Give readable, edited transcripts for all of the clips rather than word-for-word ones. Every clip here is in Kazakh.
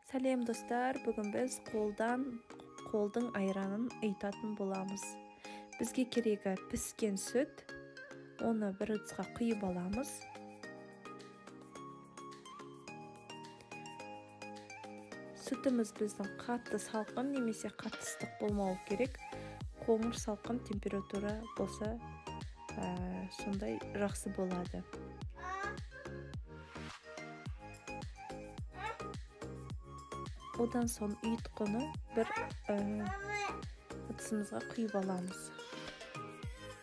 Сәлем достар, бүгін біз қолдың айранын ұйытатын боламыз. Бізге керегі піскен сүт, оны бір ыдысқа құйып аламыз. Сүтіміз біздің қатты салқын немесе қатты ыстық болмауы керек. Қоңыр салқын температура болса, сондай жақсы болады. Одан соң ұйытқыны бір ыдысымызға құйып аламыз.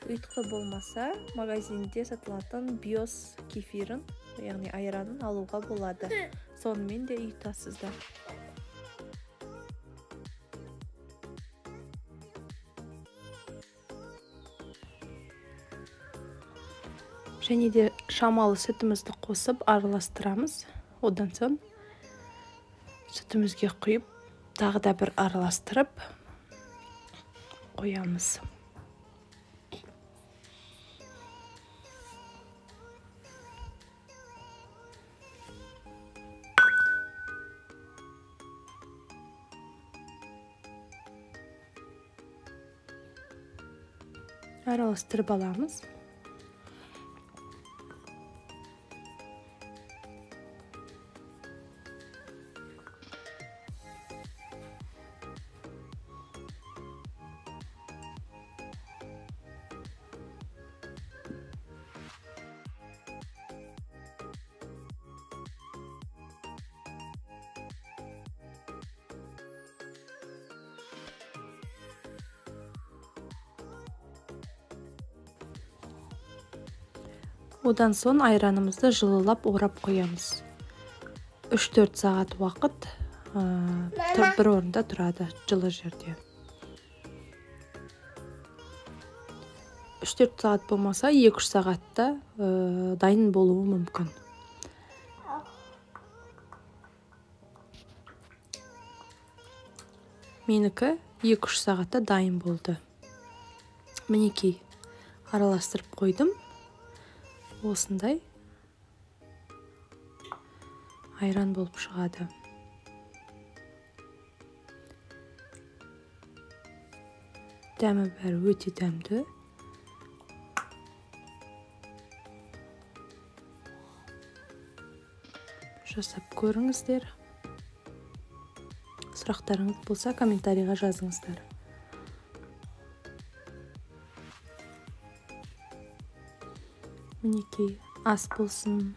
Ұйытқы болмаса, магазинде сатылатын биос кефирін, яғни айранын алуға болады. Сонымен де ұйытасыздар. Және де шамалы сүтімізді қосып араластырамыз. Одан соң сүтімізге құйып, тағы да бір араластырып қоямыз. Араластырып аламыз. Одан соң айранымызды жылылап орап қоямыз. 3-4 сағат уақыт бір орында тұрады, жылы жерде. 3-4 сағат болмаса, 2-3 сағатта дайын болуы мүмкін. Менікі 2-3 сағатта дайын болды. Мінекей, араластырып қойдым. Осындай айран болып шығады. Дәмі бәрі өте дәмді. Жасап көріңіздер. Сұрақтарыңыз болса, комментарийға жазыңыздар. Мінекей, ас болсын,